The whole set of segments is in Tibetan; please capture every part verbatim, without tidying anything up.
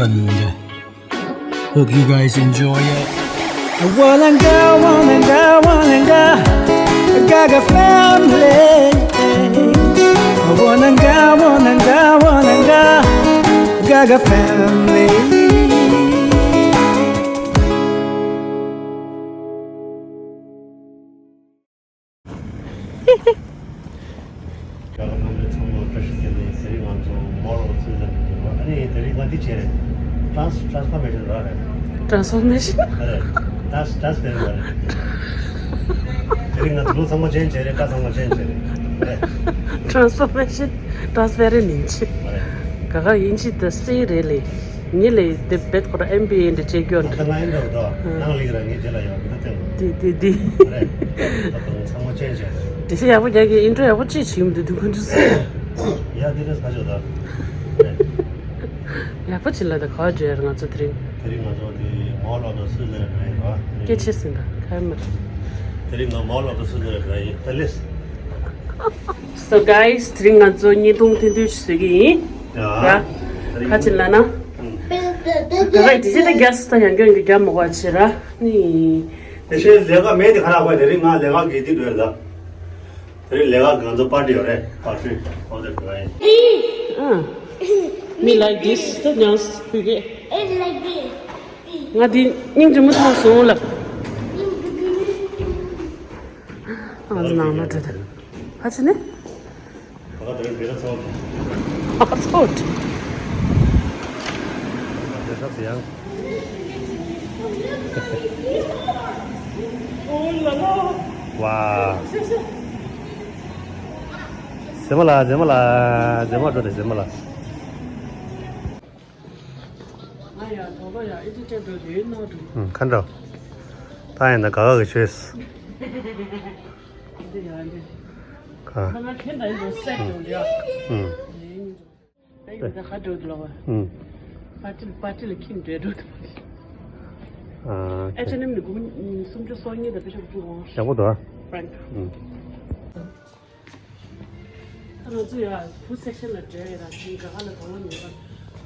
And hope you guys enjoy it. Walanga, walanga, walanga, Gaga family. Walanga, walanga, walanga, Gaga family. རྒྱ་གར་ནང་མི་ཚང་མ་བཀྲ་ཤིས་བདེ་ལེགས། དེ་རིང་ང་ཚོ་མོལ་ལ་ཚུར་ལ་འགྲོ་གི་ཡོད། ཨ་ནི་དེ་རིང་ང་འདི་བྱས་རེད། ཊྲན་སི་ཊྲན་སི་ཕོར་མེ་ཤན་ར་རེད། ཊྲན་སི་ཕོར་མེ་ཤན། ཨ་རེད། ཊྲན་སི་ཊྲན་སི་པེ་རེན་ཊི་ར་རེད། དེ་རིང་ང་ཚོ་ལུགས་ཚང་མ་ཅེན་ཇི་བྱས་རེད། སྐད་ཚང་མ་ཅེན་ཇི་བྱས་རེད། རེད། ཊྲན་སི་ཕོར་མེ་ཤན། ཊྲན་སི་པེ་རེན་ཊི་ཡིན་ཆི། ཨ་རེད། ག་ག་ཡིན་ཆི་ད་སེ་རེད་ལེ། ངེད་ལས་དེ་བེད་ཁོ་ར་ཨེམ་བི་ཨེ་འདྲ་བྱེད་རྒྱུ་འདྲ། ད་ང་ཨེ་འདྲ་འདུག་ཨ། ནང་ལིག་ར་ངེད་རྗེས་ལ་ཡོང་གི་ད་ཐེངས། དེ་དེ་དེ། རེད། ད་དུང་ཚང་མ་ཅེན་ཇི་བྱས་རེད། དེ་བཞིན་ཡག་པོ་རྒྱག་གི་ཨིན་ཊྲོ་ཡག་པོ་ཅིག་བྱེད་མི་འདུག་དུས་ཁོ་ཚོས། ཡ་དེ་རེས་ཁ་ཕྱོགས་ད། རེད། ཡག་པོ་བྱེད་ལ་ད་ག་བརྗོད་ཡ་རེད་ང་ཚོ་དེ་རིང་། དེ་རིང་ང་ཚོ་དེ་མོལ་ལ་ད་སུའི་ཛར་ལན་ཌི་འགྲོ་ཡ་ཡིན་ར། སྐད་ཆ་ཟིན་ད་ག་ཡ་མ་རེད། དེ་རིང་ང་མོལ་ལ་ད་སུའི་ཛར་ལན་ཌི་འགྲོ་ཡ་ཡིན། ད་ལེས། So guys, དེ་རིང་ང་ཚོ་བརྙན་ཐུང་ཐུང་ཐུང་ཞིག་བཟོ་གི་ཡིན། ཡ། ར། ཁ་ཅིག་ལ་ན། ཨུམ། ད་ལྟ་དེ་ཅི་ད་རྒྱ་སི་ད་ཡང་སྐྱོན་གྱི་རྒྱ་མོ་བ་ཆེ་ར། ནི། དེ་ཤེས་ལས་ཀ་མེད་དེ་ཁ་རག་པ་དེ་རིང་ང་ལས་ཀ་གི་དེ་འགྲོ་ཡ་ད། དེ་རིང་ལས་ཀ་ང་ཚོ་པར་ཊི་ཡོད་རེད། པར་ཊི་ཨོ་དེ་འགྲོ་ཡ་ཡིན། ཨ། Me like this. ད་ཉང་སི་ཕུ་གེ། It's like this. ང་དེ་སྙིང་རྗེ་མོ་ཐོག་སོང་ལ། ང་ཚོ་ནང་ལ་འགྲོ་དེ། ཧ་ཅི་ནི། ཨ་ཚོགས། ཝ། ཟེ་མ་ལ་ཟེ་མ་ལ་ཟེ་མ་འགྲོ་དེ་ཟེ་མ་ལ། ཨ་ཡ་དོ་ལོ་ཡ་ཨི་ཏི་ཏྲེ་འགྲོ་དེ་ནོ་འགྲོ། ཁ་འགྲོ། ད་ཡིན་ན་ག་ག་གི་ཆོས། འདི་ཡང་འདི། ཁ། ཁ་ང་ཁྱེད་འདྲ་ཡིན་འགྲོ་སད་འགྲོ་འདི་ཡ། ཨུམ། ཨེ་ཡིན་འགྲོ། ཨེ་ཡིན་ད་ཁ་འགྲོ་འདི་ལ་བ། ཨུམ། པར་ཊི་པར་ཊི་ལ་ཁྱིམ་འདྲེ་འགྲོ་འདི། ཨ། ཨེ་ཆ་ནེམ་ནི་གུམ་སུམ་ཅུ་སོ་གཉིས་དང་པེ་ཤ་བཅུ་འོང་། ཡག་པོ་འདུག་ཨ། ཕྲེང་། ཨུམ། ད་ང་ཚོ་ཡ་བུ་སེག་ཤན་ལ་འགྲོ་ཡ་ར་ཅིང་ག་ག་ལ་དང་བ་ཉོ་ག་འགྲོ་ཡ།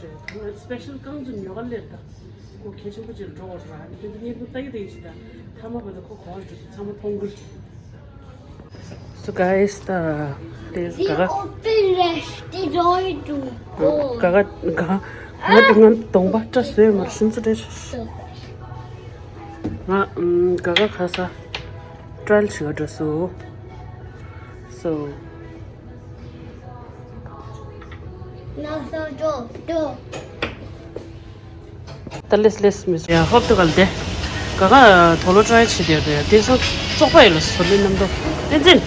ད་ང་སི་པེ་ཤལ་རྐང་འཛུགས་ཉོ་ག་སླེབས་ད། ཁོ་གལ་ཆེན་པོ་ཅིག་ལ་འགྲོ་བ་ར། ཁྱེད་ཚོ་བརྙན་ཐུང་ལྟ་གི་ད་ཡིན་ཞིག་ད། ཐ་མ་བར་དུ་ཁོ་གོ་བ་འགྲོ་དུས་ཚང་མ་མཐོང་གི་རེད། So guys, ད་དེ་ག་ག་They open restaurant to ག་ག་ག་ག་དེ་ང་གདོང་པ་སྐྲ་བཟོས་མར་ཤིན་ཙི་རེད། ང་ཨམ་ག་ག་ཁ་ས་ཊྲ་ཡལ་བྱེད་ག་འགྲོ་སོང་། So Now so do do. ད་ལེས་ལེས་མི་ཡ་ཧོབ་ཏུ་གལ་ཏེ། ག་ག་དོ་ལོ་ཊྲའི་བྱེད་དེ་རེད་དེ་སོ་བཙོག་པ་ཡོད་ལ་སོ་ལེ་རྣམ་རྟོག་བསྟན་འཛིན།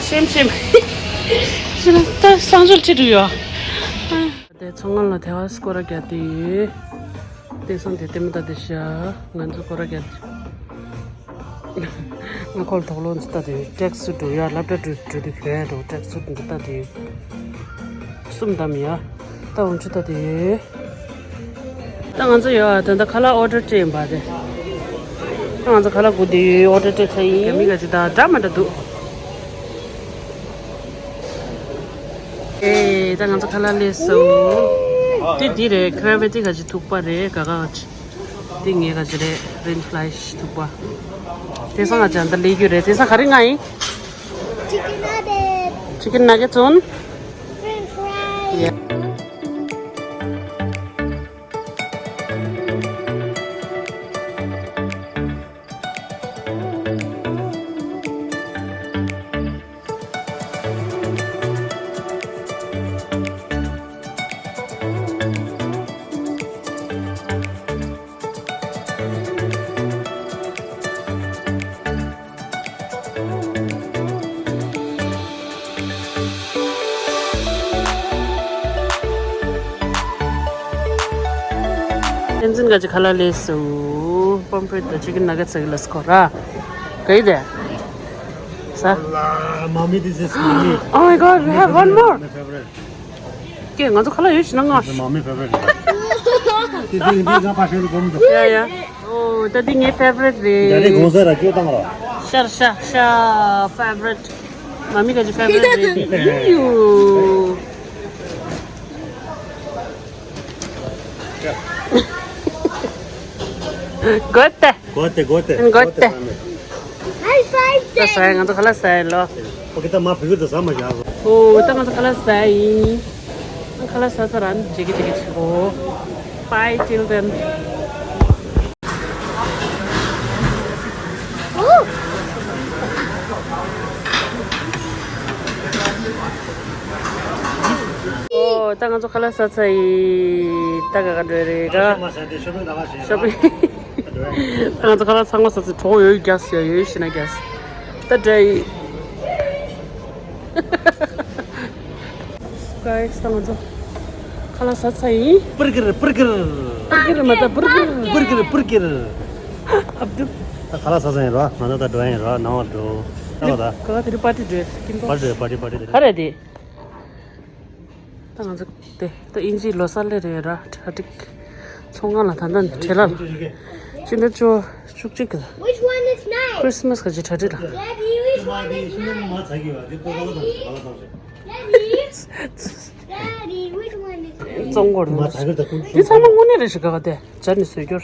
ཤེམ་ཤེམ། ཤི་ན་ད་གསང་སྤྱོད་ཁྲིད་འགྲོ་ཡོད། དེ་ཚོང་ཁང་ལ་དེ་བ་སྐོར་ར་རྒྱག་དེ་ཡོད། དེང་སང་དེ་ལྟད་མོ་ལྟ་དེ་ཤ་ང་ཚོ་སྐོར་ར་རྒྱག་དེ། ང་ཁོལ་དོག་ལོ་འཛི་ལྟ་དེ་ཡོད། ཊེག་སུ་འགྲོ་ཡ་སློབ་གྲྭ་འགྲོ་འགྲོ་དུས་ག་ཡ་འགྲོ་ཊེག་སུ་འདི་ལྟ་དེ་ཡོད། གསུམ་བདམས་ཡ། ད་འོང་ཆུ་ལྟ་དེ་ཡོད། ད་ང་ཚོ་ཡ་ད་ལྟ་ཁ་ལག་ཨོ་ཌར་སྤྲད་ཡིན་པ་དེ། ད་ང་ཚོ་ཁ་ལག་སྒུག་དེ་ཡོད། ཨོ་ཌར་སྤྲད་ཚར་ཡིན། རྒྱ་མི་ག་ཅིག་ད་འདྲ་མ་འདྲ་འདུག་ཨེ། ད་ང་ཚོ་ཁ་ལག་སླེབས་སོང་། དེ་འདི་རེད། ཀྲེ་ཝི་ཊི་ག་ཅིག་ཐུག་པ་རེད། ག་ག་ག་ཅིག་དེ་ངའི་ག་ཅིག་རེད། རེན་ཕི་ལའི་ཞིག་ཐུག་པ། དེང་སང་ང་ཅག་འདི་ལས་རྒྱུ་རེད། དེང་སང་ག་རེ་མངགས་ཡིན། Chicken nuggets. Chicken nuggets on. French fries. Yeah. བསྟན་འཛིན་ག་ཅིག་ཁ་ལག་སླེབས་སོང་། པོམ་ཕྲེཊ་དང་ཅི་ཀན་ནག་གེ་ཊི་ཟ་གི་ལ་སྐོར་ར། ག་ཡི་དེ། ས། Mommy, this is mommy. Oh my God, we have one more. My favorite. ཀྱེ། ང་ཚོ་ཁ་ལག་ཡོད་ཞིག་ན་ང་། Mommy favorite. དེ་དེ་དེ་ང་ཕ་ཤན་གོམ་འགྲོ། ཡ་ཡ། ཨོ། ད་འདི་ངའི་ཕེ་ཝ་རི་ཊི་རེད། ཌེ་ཌི་དགོང་ས་ར་སྐྱོ་བཏང་ར། ཤར་ཤ་ཤ་ཕེ་ཝ་རི་ཊི། མ་མི་ག་ཅིག་ཕེ་ཝ་རི་ཊི་རེད། ཡུ། Good. Gote, gote. Gote. High five. ད་ཟ་ཡ་ང་ཚོ་ཁ་ལག་ཟ་ཡ་ལོ། ཨོ་ཁེ་ད་མ་བུ་གུ་ད་ཟ་མ་བཞག་སོ། ཨོ་ད་ང་ཚོ་ཁ་ལག་ཟ་ཡ་ཡིན། ཁ་ལག་ཟ་ཚར་ར་འཇིག་གི་འཇིག་གི་ཆིག་གོ། Bye till then. ཨོ་ད་ང་ཚོ་ཁ་ལག་ཟ་ཚར་ཡིན། ད་ག་ག་འགྲོ་རེད་ག་ཤོ་པིང་། ད་ང་ཚོ་ཁ་ལག་ཚང་མ་ཟ་ཚར། གྲོགས་ཡོད་རྒྱག་ཟེར་ཡོད་ཤི་ན་རྒྱག་ད་འདྲ་ཡིན། Guys ད་ང་ཚོ་ཁ་ལག་ཟ་ཚར་ཡིན། པུར་གིར་པུར་གིར། པུར་གིར་མ་ད་པུར་གིར། པུར་གིར་པུར་གིར། ཨབ་དུ། ད་ཁ་ལག་ཟ་ཚར་ཡིན་རོ། ང་ཚོ་ད་འགྲོ་ཡིན་རོ། ནང་ལ་འགྲོ། ནང་ལ་ད། ག་ག་དེ་རིང་པར་ཊི་འགྲོ་ཡིན། པར་ཊི་རེད། པར་ཊི་པར་ཊི་དེ་རེད། ག་རེ་དེ། ད་ང་ཚོ་དེ་ད་དབྱིན་ཇིའི་ལོ་གསར་སླེབས་རེད་ར། གྲ་སྒྲིག་ཚོང་ཁང་ལ་ད་ལྟ་ནས་བྲེལ་ལ། སྤྱི་ཟླ་བཅུ་བཅུ་གཅིག་གི Which one is nice? Christmas གི་གྲ་སྒྲིག་ལ། Daddy, which one is nice? Daddy, Daddy, which one is nice? བཙོང་གོ་རེད། འདི་ཚང་མ་དངོས་གནས་རེད་ཤག་ག་ག་དེ་སྦྱར་ནས་བཟོས་རྒྱུ་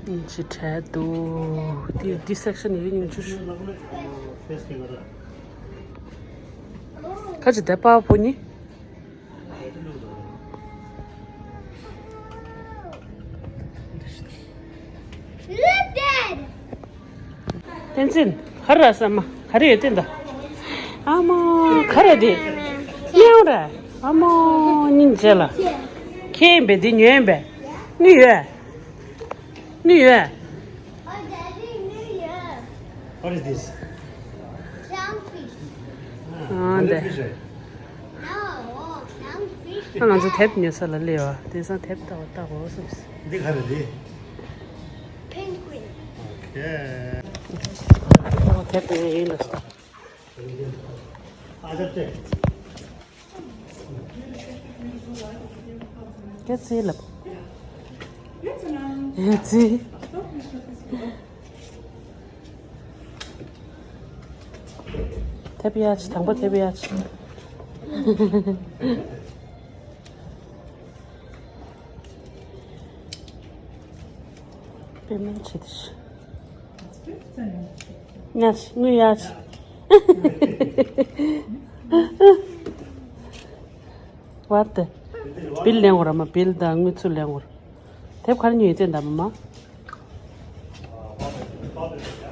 རེད། ཅི་བྲལ་འདུག་འདི་འདི་སེག་ཤན་ཡོད་སྙིང་རྗེ། ཁ་ཅིག་བསྡད་པ་པོ་ནི། བསྟན་འཛིན། ཧ་ར་ས་མ་ག་རེ་ཡོད་བསྟན་ད། ཨ་མ་ག་རེ་དེ། མེའུ་ར། ཨ་མ་སྙིང་རྗེ་ལ། ཁྱེད་ཡིན་པས་འདི་ཉོས་ཡིན་པས། དངུལ་ཡོད། དངུལ་ཡོད། What is this? Clownfish. ཨ་འདི། No, clownfish. ང་ཚོ་དེབ་ཉོ་ས་ལ་སླེབས་པ། དེང་སང་དེབ་ལྟ་བ་ལྟ་དགོས་བསམ་སོང་། འདི་ག་རེ་འདི། Penguin. Okay. ཨོ་དེབ་ཉོ་ཡིན་ལ་སོང་། ཨ་ཅག་ཅེ། ཀེ་ཚེ་ལབ། ཨེ་ཚེ། ཐེབས་ཡ་ཆི། དང་པོ་ཐེབས་ཡ་ཆི། པེ་མེན་ཆི་དི་ཤི། ཉ་ཆི་དངུལ་ཡ་ཆི། བར་དེ། བིལ་ལེན་འོ་ར་མ་བིལ་དང་དངུལ་ཚུར་ལེན་འོ་ར། དེབ་ག་རེ་ཉོས་ཡོད་ཙེ་འདམ་མ།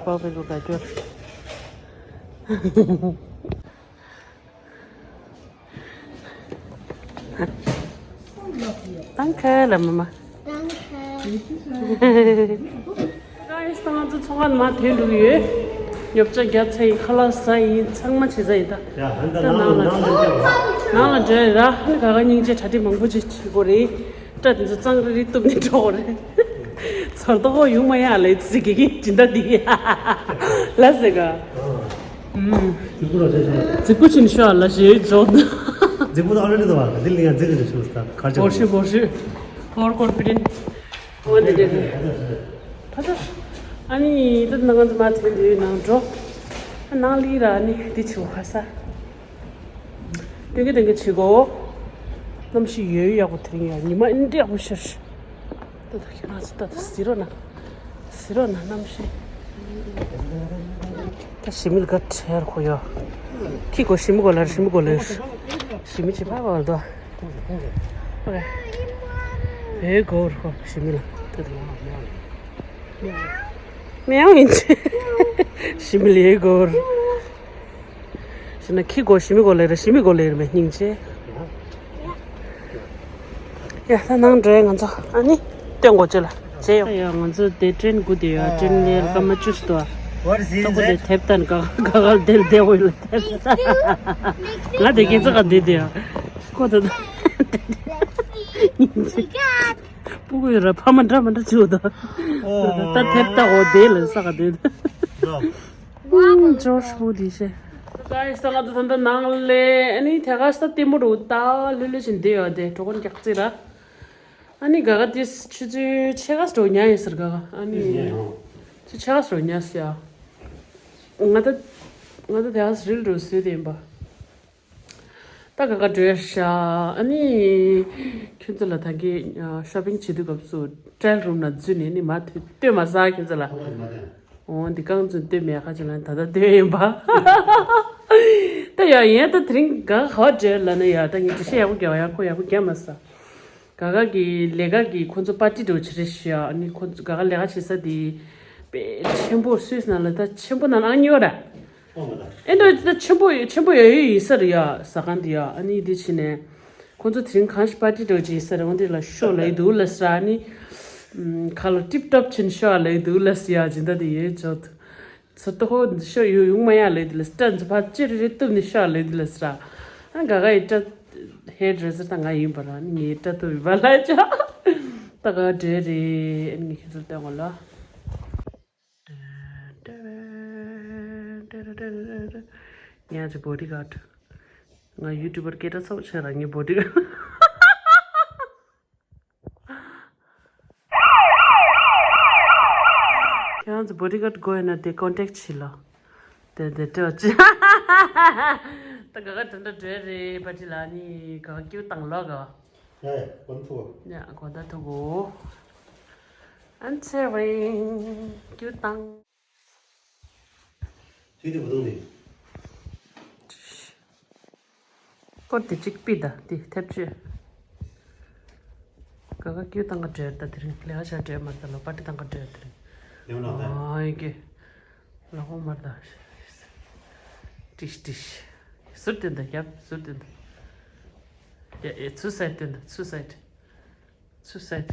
པ་པེ་ལུ་ག་ཅོར། Danke ལ་མ་མ། Danke. Guys ད་ང་ཚོ་ཚོང་ཁང་ནང་མར་ཐོན་འགྲོ་གི་ཡོད། ཉོ་ཆ་རྒྱག་ཚར་ཡིན། ཁ་ལག་ཟ་ཡིན། ཚང་མ་བྱེད་ཚར་ཡིན་ད། ད་ནང་ལ་ནང་ལ་འགྲོ་ར། ཨ་ནི་ག་ག་སྙིང་རྗེ་གྲ་སྒྲིག་མང་པོ་ཅིག་བྱེད་དགོས་རེད། སྐྲ་དེ་ཚོ་གཙང་རི་རི་གཏུབ་ནས་འགྲོ་དགོས་རེད། ཚོར་ཏོ་ཧོ་ཡོང་མ་ཡ་ལས་ཚིག་གི་སྦྱིན་བདག་འདི་ལ་ཟེར་ག་ཨུམ། རྫིག་པོ་ཆེན་ཤོག་ལ་ཞེས་འཇོག་ན། རྫིག་པོ་དང་ཨ་རི་ལི་དང་བ་འདི་ལ་ཡང་རྫིག་གི་ཞུ་ས་གར་ཆ་བོར་ཤི་བོར་ཤི། ཧོར་ཀོན་ཕི་ཌེན། འོ་འདི་འདྲ་རེད། ཕ་ཚ། ཨ་ནི་ད་ནང་ང་ཚོ་མ་ཐོན་དུས་ནང་འགྲོ། ནང་ལི་ར་ནི་འདི་ཆུ་ཁ་ས། ཏན་ཀི་ཏན་ཀི་བྱེད་དགོ། གནམ་གཤིས་ཡོད་ཡག་པོ་དེ་རིང་ཡ། ཉི་མ་ཨིན་འདྲ་ཡག་པོ་ཤར། ད་ད་ཁྱེད་རང་ཚོ་ད་ད་ཟི་རོ་ན། ཟི་རོ་ན་གནམ་གཤིས། ད་ཞི་མི་ལ་ག་ཁྲེར་ཁོ་ཡོ། ཁི་གོ་ཞི་མི་གོ་ལར་ཞི་མི་གོ་ལར། ཞི་མི་ཅི་ཕ་གོ་ལ་དོ། ཨོ་ཁེ། བེ་གོ་ར་ཁོ་ཞི་མི་ལ། ད་ད། མེའུ་ཡིན་ཆེ། ཞི་མི་ལ་གོ་ར། ཞི་ན་ཁི་གོ་ཞི་མི་གོ་ལེ་རེ་ཞི་མི་གོ་ལེ་རེ་མེ་སྙིང་རྗེ། ཡ་ད་ནང་འགྲོའི་ང་ཚོ་ཨ་ནི་སྟོན་གོ་ཅེ་ལ་ཅེ་ཡོ། ཡ་ང་ཚོ་དེ་ཀྲེན་སྒུག་དེ་ཡོད། ཀྲེན་ལེ་སྐར་མ་བཅུ་ཞིག་འདུག་ཨ། ཏོག་པོ་དེ་དེབ་ཏན་ག་ག་ག་དེ་ལ་དེ་འོ་ལ་དེབ། ང་དེ་ཁྱེད་ཚོ་ག་དེ་དེ་ཡོད་ཁོ་ད། སྙིང་རྗེ། སྤུ་གུ་ཡོད་ར་ཕ་མ་འདྲ་མ་འདྲ་བྱེད་འོ་ད། ད་དེབ་ཏག་འོ་དེ་ལ་ས་ག་དེ་ད། ཇོར་ཇི་བྷུ་ལི་ཤེ། Guys ད་ང་ཚོ་ད་ལྟ་ནང་ལ་ཨ་ནི་དེ་ག་ས་ལྟད་མོ་རུ་ད་ལྷོད་ལྷོད་བཞིན་བསྡད་ཡོད་དེ་གྲོགས་པོ་རྒྱག་རྩིས་ར། ཨ་ནི་ག་ག་དེ་ཆུ་ཚོད་ཕྱེད་ཀ་ཙམ་ཉལ་ཡོད་ཟེར་ག་ག་ཨ་ནི་ཆུ་ཕྱེད་ཀ་ཙམ་ཉལ་ཟེར་ཡ། ང་ད་ང་ད་དེ་ག་ས་རིལ་རུ་བཟོས་དེ་ཡིན་པ། ད་ག་ག་འགྲོ་ཤག་ཨ་ནི། ཁྱོད་ཚོ་ལ་ད་གིན་ཤོ་པིང་བྱེད་དུས་སྐབས་སུ་ཊྲ་ཡལ་རུམ་ནང་འཛུལ་ནས་ནི་མ་ཐོས་ལྟོས་མ་ཟ་ཁྱོད་ཚོ་ལ། ཨོ་འདི་རྐང་འཛུལ་ལྟོས་མེད་ཁ་ཅིག་ལ་ད་ལྟ་ལྟོས་ཡིན་པ། ད་ཡ་ཡན་ད་དེ་རིང་ག་ག་བ་འགྲོ་ལ་ན་ཡ་ད་ངས་འགྲེལ་བཤད་ཡག་པོ་རྒྱག་ཡག་ཁོ་ཡག་པོ་རྒྱག་མ་ས། ག་ག་གི་ལས་ཀ་གི་ཁོ་ཚོ་པར་ཊི་འགྲོ་བྱེད་རེད་ཤག་ཨ་ནི་ཁོ་ཚོ་ག་ག་ལས་ཀ་བྱེད་ས་དེ་དཔེ་ཆེན་པོ་སུད་སི་ནང་ལ་ད་ཆེན་པོ་ནང་ཨ་ཉོ་ར། ཨེ་འདྲ་ད་ཆེན་པོ་ཆེན་པོ་ཡོད་ཡོད་ཡིན་ས་རེད་ཡ་ཟ་ཁང་དེ་ཡ་ཨ་ནི་དེ་བྱས་ནས་ཁོ་ཚོ་དེ་རིང་གང་ཞིག་པར་ཊི་འགྲོ་བྱེད་ཡིན་ས་རེད་འོང་དེ་ལ་ཤོག་ལ་ཡི་འདུག་ལ་ཟ་ཨ་ནི། ཁ་ལོ་ཊིབ་ཊོབ་ཕྱིན་ཤོག་ལ་ཡི་འདུག་ལ་ཟ་ཡ་སྦྱིན་བདག་དེ་ཡོད་ཅོག་ཚོ་ཏོ་ཧོ་འདི་ཤོ་ཡོ་ཡོང་མ་ཡ་ལེ་འདི་ལ་སྐྲ་འཛུ་ཕ་ཅི་རི་རི་གཏུབ་ནི་ཤོ་ལེ་འདི་ལ་སྲ། ཨ་ག་ག་ཡི་སྐྲ་ཧེར་ཌི་རེ་སར་ད་ང་ཡིན་པ་ར་ངའི་སྐྲ་གཏུབ་ཡི་བ་ལ་ཅོ། ད་ག་འདྲེ་རེ་ཨ་ནི་ངས་ཁྱེད་ཚོར་སྟོན་གོ་ལ། ངས་ཅི་བོ་ཌི་གཱར་ཌི། ང་ཡུ་ཊུབ་པར་སྐད་གྲགས་ཚ་བོ་ཆེ་ར་ངའི་བོ་ཌི་གཱར་ཌི། ཁྱེད་རང་ཚོ་བོ་ཌི་གཱར་ཌི་དགོས་ཡོད་ན་དེ་ཀོན་ཊེག་བྱེད་ལ། དེ་དེ་སྤྲད་ཅི། ད་ག་ག་དེ་འདྲ་འདྲ་རེད་པ་ཅི་ལ་ནི་ག་ག་སྐྱིད་བཏང་ལོ་ག་ཡ་ཡ་གོ་ཐུ། ཡ་གོ་ད་ཐུ་གོ། ཨན་ཚེ་རིང་སྐྱིད་བཏང་། ཐུགས་དེ་བུ་དུང་དེ། སྐོར་དེ་གཅིག་པི་ད་དེ་ཐེབས་ཆོད། ག་ག་ཀྱུ་བཏང་ག་འདྲེར་ད་དེ་རིང་ལས་ཀ་བྱ་འདྲེར་མ་ད་ལོ་པ་ཏི་བཏང་ག་འདྲེར་དེ་རིང་། ལེའུ་ལགས་ད། ཨ་ཡི་གེ། ལག་འོང་མར་ད། ཏིཤ་ཏིཤ། ཟུར་དེ་འདི་རྒྱབ་ཟུར་དེ་འདི། ཡ་ཡ་ཚུར་སའིཌ་དེ་འདི་ཚུར་སའིཌ། ཚུར་སའིཌ།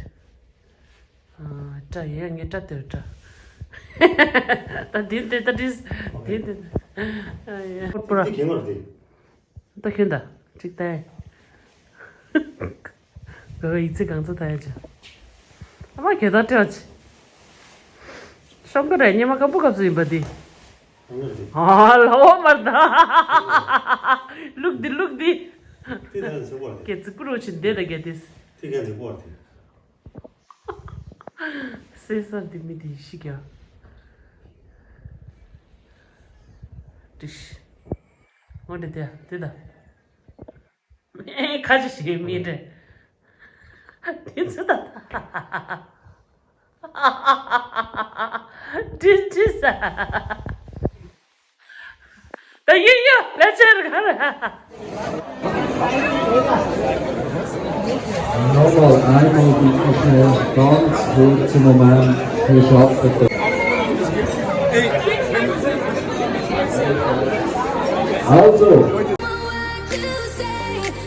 ཨ་སྐྲ་ཡས་ངའི་སྐྲ་དེར་སྐྲ། ད་དེ་དེ་ད་དྲིས་དེ་དེ། ཨ་ཡ། ཀོར་པོ་ར། དེ་གེ་མར་དེ། ད་ཁྱོད་ད་གཅིག་ལྟ་ཡ། ག་ག་ཡིག་ཚད་གང་ཚད་ལྟ་ཡ་ཅི། ཨ་མ་ཁྱོད་ད་སྐྲ་ཅི། ཤོང་གི་རེད་ཉི་མ་སྐམ་པོ་སྐབས་སུ་ཡིན་པ་དེ། ཨ་ལ་འོ་མར་ད། ལུག་འདི་ལུག་འདི། དེ་ད་ཟེར་བ་རེད། གེ་ཙི་པུ་རོ་ཆེན་འདི་ད་གེ་དེ། དེ་ག་ཟེར་བ་རེད། སེ་སར་དེ་མི་དེ་ཤི་ཀྱང་། ཏིཤ། འོ་དེ་དེ་དེ་ད། ཨེ་ཁ་ཅི་ཞིག་མི་དེ། དེ་ཚོ་ད། ཏིཤ་ཏིཤ། ད་ཡོད་ཡོད་ལས་བྱེད་རེད་ག་རེད། Normal, I know the Israel dance to Zimmerman, who shot the film. Also,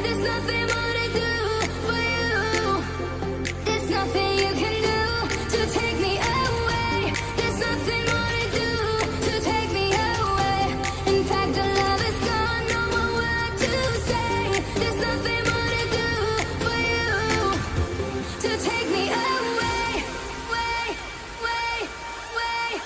There's nothing more to do for you. There's nothing you can do to take me away. There's nothing more to do to take me away. In fact, the love is gone, no more word to say. There's nothing more to do for you to take me away. Way, way, way.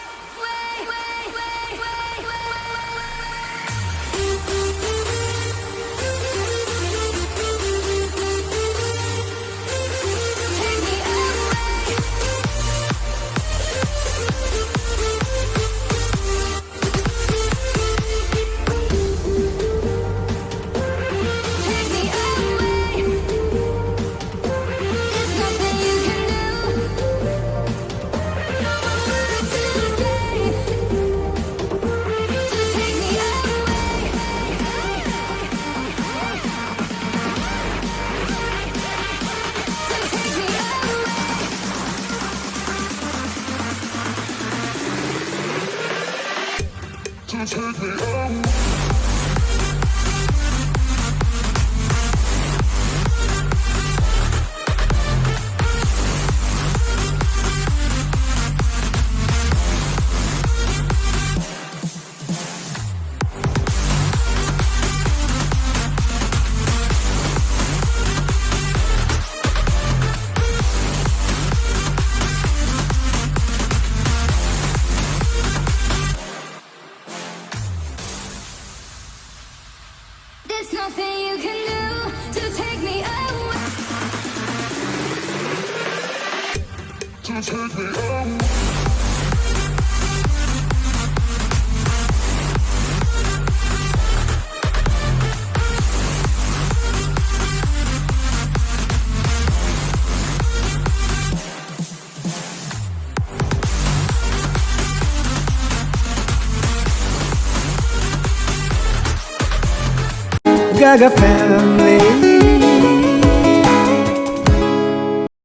There's nothing you can do to take me away. To take me away. Gaga family.